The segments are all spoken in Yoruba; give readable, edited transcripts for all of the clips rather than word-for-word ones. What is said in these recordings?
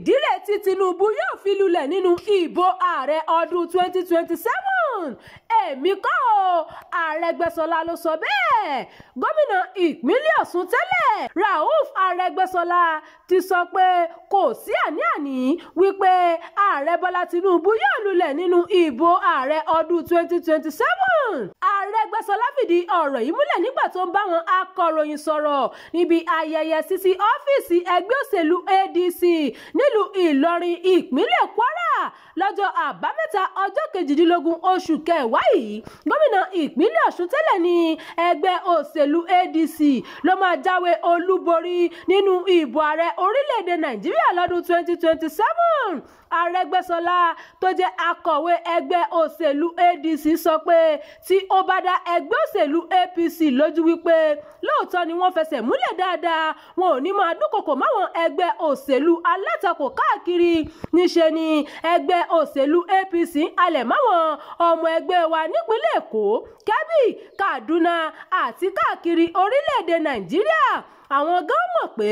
Ìdílé tí Tinubu yóò fi lulẹ̀ nínú ìbò ààrẹ ọdún 2027. Èmi kọ́ o, Arẹ́gbẹ́ṣọlá ló sọ bẹ́ẹ̀. Gómìnà ìpínlẹ̀ Ọ̀ṣun tẹ́lẹ̀ Rauf Arẹ́gbẹ́ṣọlá ti sọ pé kò sí àní-àní wípé ààrẹ Bọ́lá Tinubu yóò lulẹ̀ nínú ìbò ààrẹ ọdún 2027. Arẹ́gbẹ́ṣọlá fìdí ọ̀rọ̀ yìí múlẹ̀ nígbà tó ń bá wọn akọ̀ròyìn sọ̀rọ̀ níbi ayẹyẹ ṣíṣí ọ́fíìsì ẹgbẹ́ òṣèlú ADC nílùú Ìlọrin, ìpínlẹ̀ Kwara lọ́jọ́ Àbámẹ́ta ọjọ́ 18 oṣù kẹwàá yìí. Gómìnà ìpínlẹ̀ Ọ̀ṣun tẹ́lẹ̀ ní ẹgbẹ́ òṣèlú ADC ló máa jáwé olúborí nínú ìbò ààrẹ orílẹ̀-èdè Nàìjíríà lọ́dún 2027. Arẹ́gbẹ́ṣọlá tó jẹ́ akọ̀wé ẹgbẹ́ òṣèlú ADC sọ pé tí ó bá dá ẹgbẹ́ òṣèlú APC lójú wípé lóòótọ́ ni wọ́n fẹsẹ̀ múlẹ̀ dáadáa, wọn ò ní máa dúnkokò máwọn ẹgbẹ́ òṣèlú alátakò káàkiri. Níṣe ni ẹgbẹ́ òṣèlú APC ń halẹ̀ máwọn ọmọ ẹgbẹ́ wa nípínlẹ̀ Èkó, Kebbi, Kaduna àti káàkiri orílẹ̀-èdè Nàìjíríà. Àwọn gan mọ̀ pé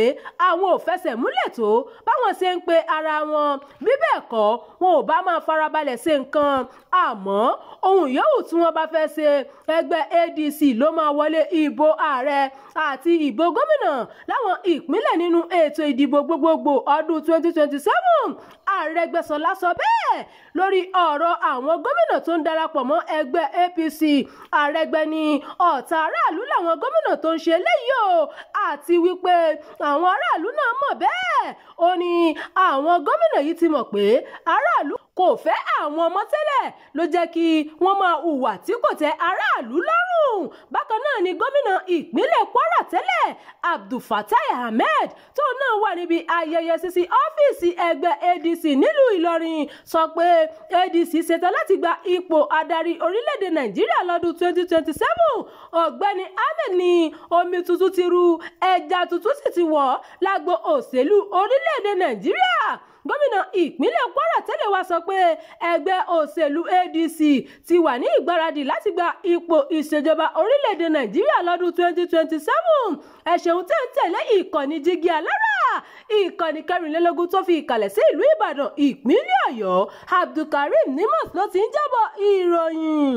àwọn ò fẹsẹ̀ múlẹ̀ tó báwọn ṣe ń pe ara wọn, bí bẹ́ẹ̀ kọ́ wọn ò bá máa farabalẹ̀ ṣe nǹkan. Àmọ́ ohun yòówù tí wọ́n bá fẹ́ ṣe, ẹgbẹ́ ADC ló máa wọlé ìbò ààrẹ àti ìbò gómìnà láwọn ìpínlẹ̀ nínú ètò ìdìbò gbogbogbò ọdún 2027. Arẹ́gbẹ́ṣọlá sọ bẹ́ẹ̀ lórí ọ̀rọ̀ àwọn gómìnà tó ń darapọ̀ mọ́ ẹgbẹ́ APC. Arẹ́gbẹ́ ní ọ̀tá aráàlú làwọn gómìnà tó ń ṣe léyìí o, àti wípé àwọn aráàlú náà mọ̀ bẹ́ẹ̀. Ó ní àwọn gómìnà yìí ti mọ̀ pé aráàlú kò fẹ́ àwọn ọmọ tẹ́lẹ̀ ló jẹ́ kí wọ́n máa hùwà tí kò tẹ́ aráàlú lọ́rùn. Bákan náà ni gómìnà ìpínlẹ̀ Kwara tẹ́lẹ̀ Abdulfatai Ahmed tó náà wà níbi ayẹyẹ ṣíṣí ọ́fíìsì ẹgbẹ́ ADC nílùú Ìlọrin sọ pé ADC ṣetán láti gba ipò adarí orílẹ̀-èdè Nàìjíríà lọ́dún 2027. Ọ̀gbẹ́ni Ahmed ní omi tuntun ti ru, ẹja tuntun sì ti wọ̀ lágbo òṣèlú orílẹ̀-èdè Nàìjíríà. Gómìnà ìpínlẹ̀ Kwara tẹ́lẹ̀ wá sọ pé ẹgbẹ́ òṣèlú ADC ti wà ní ìgbáradì láti gba ipò ìṣèjọba orílẹ̀-èdè Nàìjíríà lọ́dún 2027. Ẹ ṣeun tẹ́ ń tẹ̀lé ìkànnì Jígí Alára, ìkànnì 24 tó fi ìkàlẹ̀ sí ìlú Ìbàdàn, ìpínlẹ̀ Ọ̀yọ́. Abdulkareem Nimos ló ti ń jábọ̀ ìròyìn.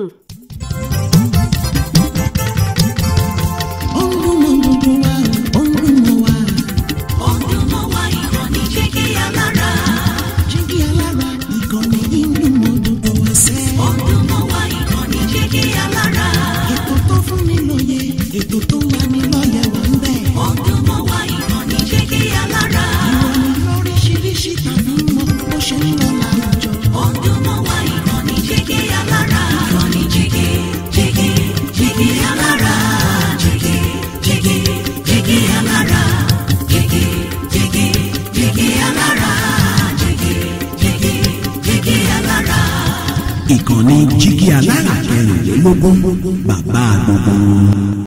Ó ń dún mọ́ gbogbo wa, ó ń dún mọ́ wa. Ó ń dún mọ́ wa, ìkànnì Jígí Alára. Jígí Alára, ìkànnì yìí ń dún mọ́ gbogbo wa sẹ́. Ó ń dún mọ́ wa, ìkànnì Jígí Alára. Ètò tó fún ni lóye, ètò tó ń lani lọ́yẹ̀ wà ń bẹ̀. Ó ń dún mọ́ wa, ìkànnì Jígí Alára. Ìròyìn lóríṣiríṣi tàbí mọ́ bó ṣe ń lọ láwùjọ. Ó ń dún mọ́ wa, ìkànnì Jígí Alára. Ìkànnì Jígí, Jígí, Jígí Alára. Jígí, Jígí, Jígí Alára. Jígí, Jígí, Jígí Alára. Jígí, Jígí, Jígí Alára. Ìkànnì Jígí Alára 24, bàbá gbogbo.